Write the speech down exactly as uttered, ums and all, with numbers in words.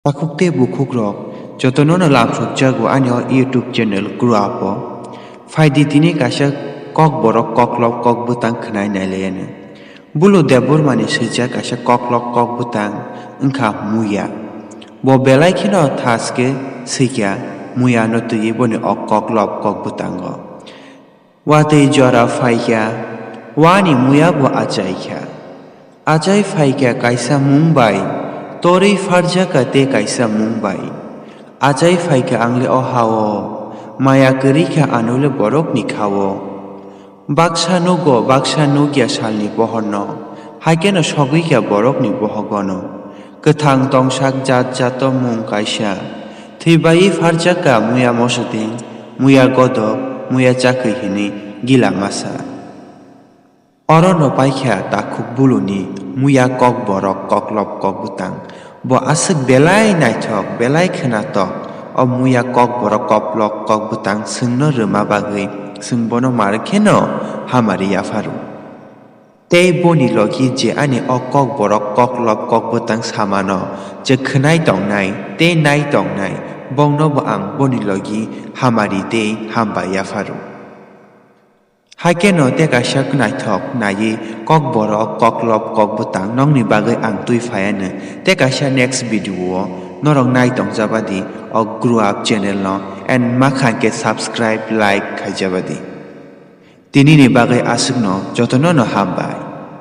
Takhuk tei bukhukrok jotono no lamsokjago ani o YouTube channel Grow Up o. Phaidi tini kaisa kokborok koklop kokbwtang khwnai nailaianw. Bulu Debbarmani swijak kaisa koklop kokbwtang wngkha Muya. Bo belai kheno thaske swikha Muyano twiwi boni o koklop kokbwtango. Watwi jora phaikha, wani Muya bo achaikha. Achai phaikha kaisa mung bai, torwi pharjakha tei kaisa mung bai. Achai phaikha ang le o ha-o, maya kwrwikha ano le borokni kha-o. Baksa nugo, baksa nukya salni pohorno, haikeno sogwikha borokni bohogono. Kwthang tongsak jat jato mung kaisa, thwibai pharjakha Muya Mosodeng, Muya Godok, Muya Chakri hinwi gila masa. Orono paikha takhuk buluni Muya kokborok koklop kokbwtang. Bo aswk belai naithok, belai khwnatok, o Muya kokborok koklop kokbwtang chwngno rwma bagwi chwng bono mar kheno hamari yapharu. Tei boni logi je ani o kokborok koklop kokbwtang samano je khwnai tongnai tei nai tongnai, bongnobo ang boni logi hamari tei hambai yapharu. Haikeno tei kaisa naithok naiwi kokborok koklop kokbwtang nokni bagwi ang twi phaianw. Tei kaisa next video o norok nai tongjabadi o Grow Up channel no and makhan khe subscribe, like khaijabadi. Tinini bagwi aswkno jotono no hambai.